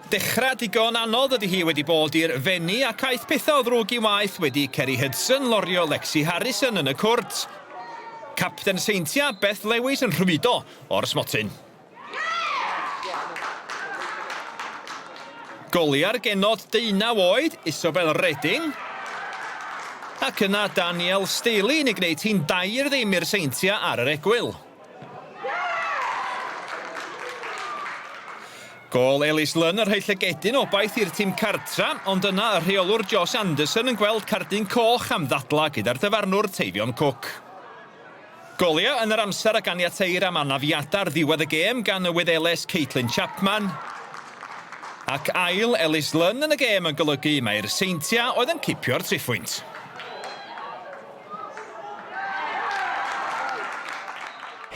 Dechrau digon anodd ydy hi wedi bod i'r Fenni ac aeth pethau o ddrwg i waeth wedi Kerry Hudson lorio Lexi Harrison yn y cwrt. Capten y Seintiau, Beth Lewis yn rhwydo o'r smotyn. Goliau'r genod deunaw oed, Isobel Redding, ac yna Danielle Staley yn ei gwneud hi'n dair ddim i'r Seintiau ar yr egwyl. Gôl Ellis Lunn yn rhoi llygedyn obaith i'r tîm cartra, ond yna y rheolwr Josh Anderson yn gweld cardyn coch am ddadlau gyda'r dyfarnwr Teifion Cook. Goliau yn yr amser a ganiateir am anafiadau ar ddiwedd y gêm gan y Wyddeles Caitlin Chapman, ac ail Ellis Lunn yn y gêm yn golygu mai'r Seintiau oedd yn cipio'r triphwynt.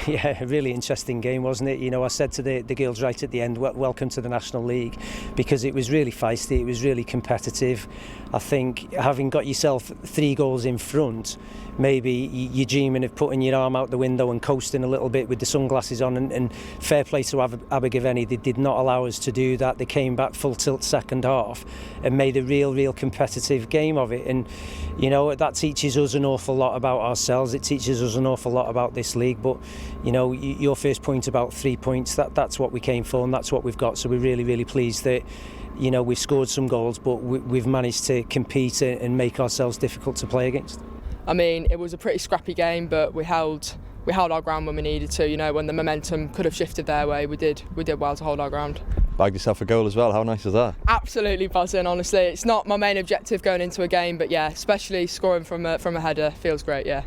Yeah, really interesting game, wasn't it? You know, I said to the, the girls right at the end, welcome to the National League, because it was really feisty, it was really competitive. I think having got yourself three goals in front, maybe you're dreaming of putting your arm out the window and coasting a little bit with the sunglasses on. And, and fair play to Abergavenny, they did not allow us to do that. They came back full tilt second half and made a real, real competitive game of it. And, you know, that teaches us an awful lot about ourselves. It teaches us an awful lot about this league. But, you know, your first point about three points, that, that's what we came for and that's what we've got. So we're really, really pleased that, you know, we've scored some goals, but we, we've managed to compete and make ourselves difficult to play against. I mean, it was a pretty scrappy game, but we held we held our ground when we needed to. You know, when the momentum could have shifted their way, we did we did well to hold our ground. Bagged yourself a goal as well. How nice is that? Absolutely buzzing. Honestly, it's not my main objective going into a game, but yeah, especially scoring from a from a header feels great. Yeah.